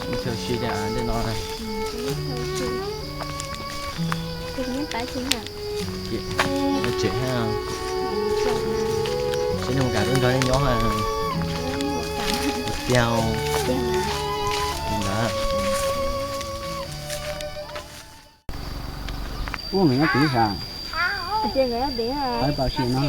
Ib chaw si li ntawm no. Tseem, saib nej mus kam lub nrog nej nyob tiag ntawd. Ub, nws nyob tid sav? Pab pam sim no.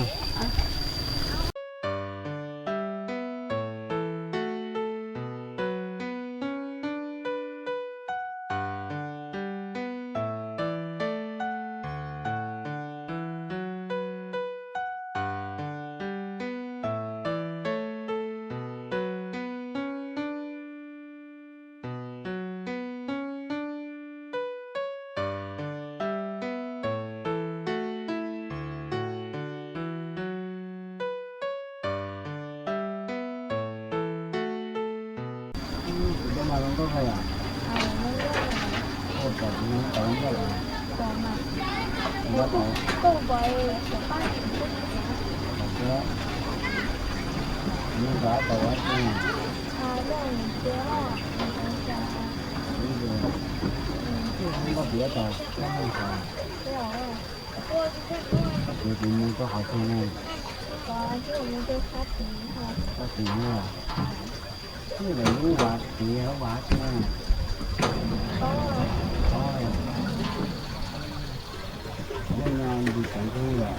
Kuv mus rau qhov twg ne? Tsis lawv lub vaj tid lub vaj tsi na. Nej nti tsev ntug yom.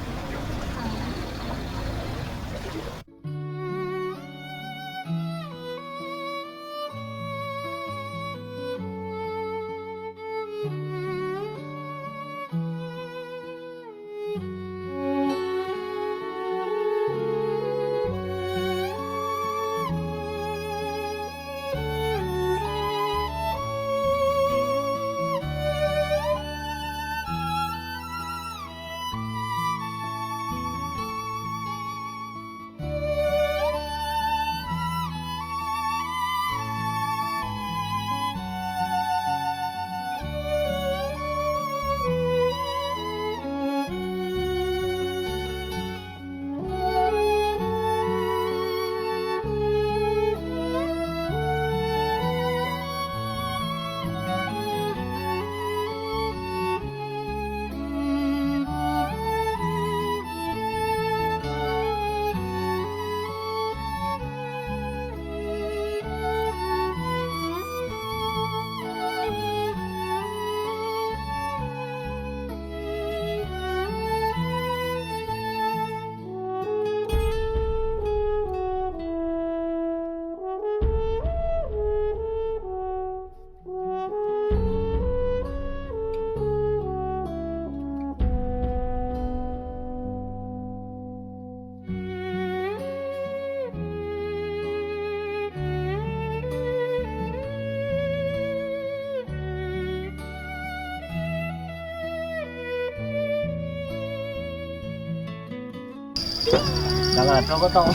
Cov los rau koj tau.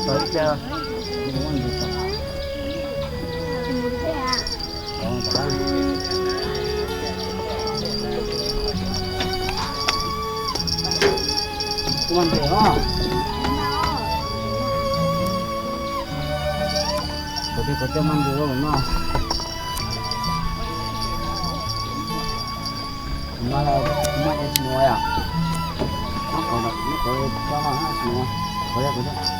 Tau ib pliag. Kuv mas ntes os. Qhov twg qhov twg mas ntes no. Kuv mas, kuv mas ntes tsis muaj yom. Muab qhov, muab qhov tso no tsis muaj. Qhov, qhov.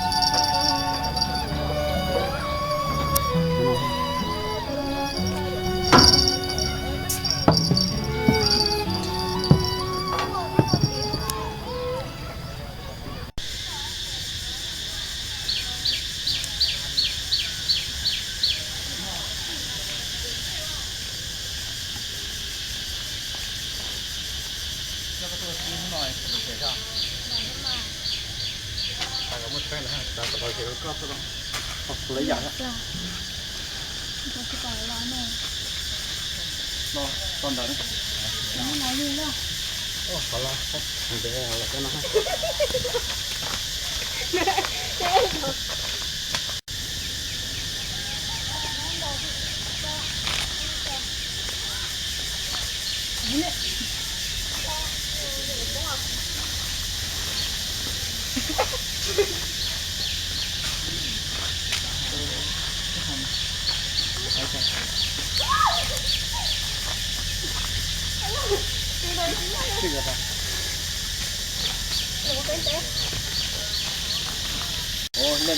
Nej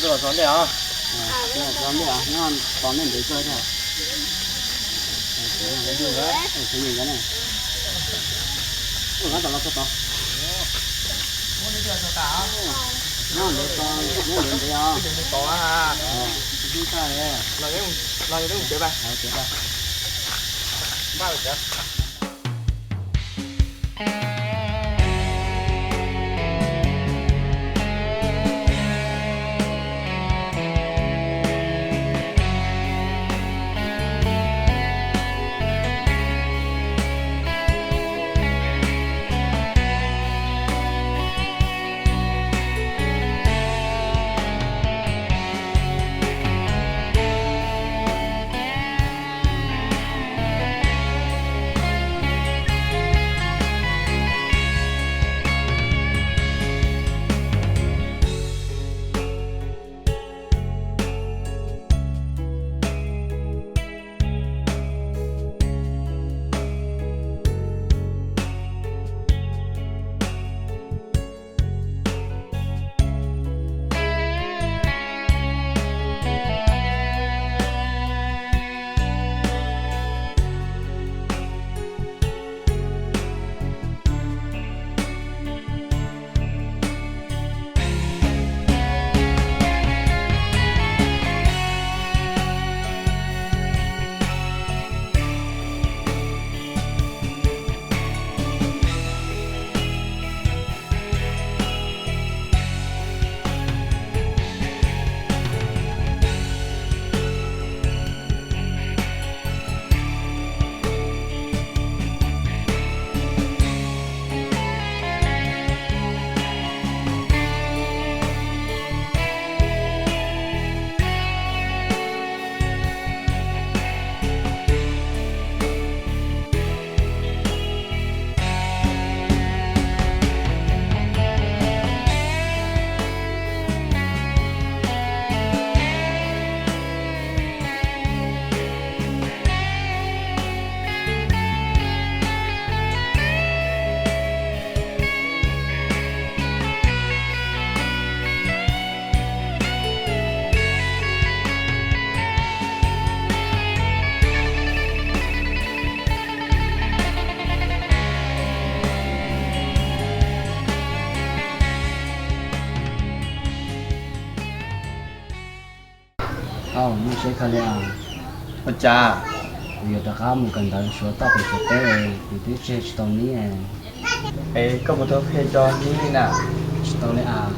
tuaj los txog ntej os. Txog ntej os, nyob tos nej ntev kawg thiab. Kuv nyob tom los txog tod. Nyob ntev tos, nyob ntev ntev os. Hlub tshaj li. Au, nej seb kha li as. Ua cas? Kuv yuav rov qab mus kawm ntawv Suav toj pem Suav teb, kuv twb tseg tsis tau nib. Es koj puas tau qhia cov nib na? Tsis tau li as.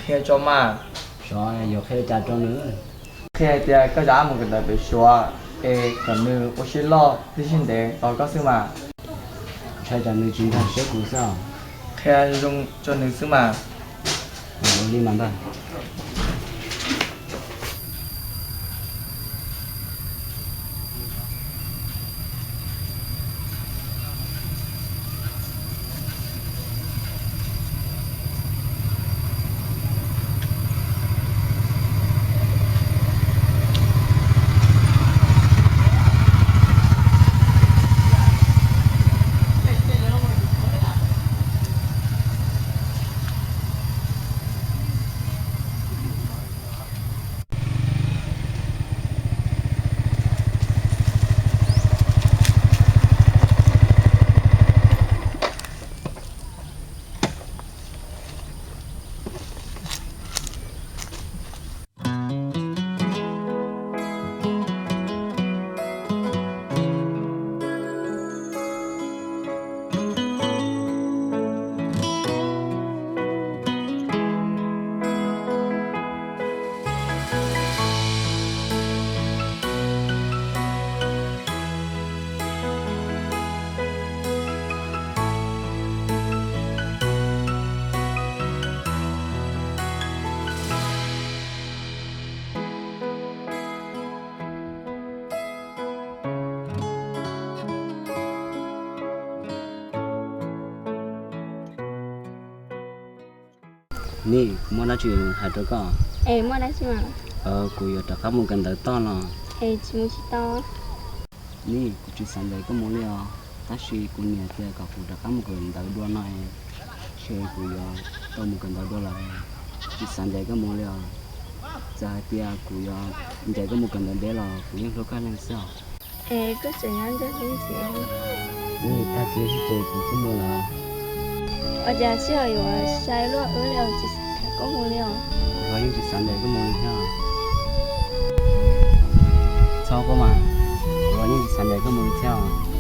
Qhia tso mas. Xyov yuav qhia cas rau nws. Qhia hais tias koj rov qab mus kawm ntawv pem Suav, es kom nws ua siab loj thiab siab ntev tos koj xwb mas. Ntshai tsam nws tsis nkag siab kuv xwb os. Qhia zoo zoo rau nws xwb mas. Ua li mas ntag. Nim, kuv muaj dab tsi hais rau koj. Es muaj dab tsi mas? Kuv yuav rov qab mus kawm ntawv toj los. Es tsis mus tsis tau. Nim, kuv tsis xav ncaim koj mus li os. Tab sis kuv niam tias kom kuv rov qab mus kawm ntawv dua no, ces kuv yuav tau mus kawm ntawv dua lawm. Tsis xav ncaim koj mus li os. Txawm hais tias kuv yuav ncaim koj mus kawm ntawv deb los kuv yeej hlub koj leej xwb os. Es koj tseem nyob nrog kuv ib ntsis. Ib ntsis tag kis ces kuv kuj mus lawm. Ua cas sij hawm yuav sai luaj wb li, tsis xav ncaim koj mus li os. Kuv los yeej tsis xav ncaim koj mus li thiab. Txhob quaj mas, kuv los yeej tsis xav ncaim koj mus li thiab os.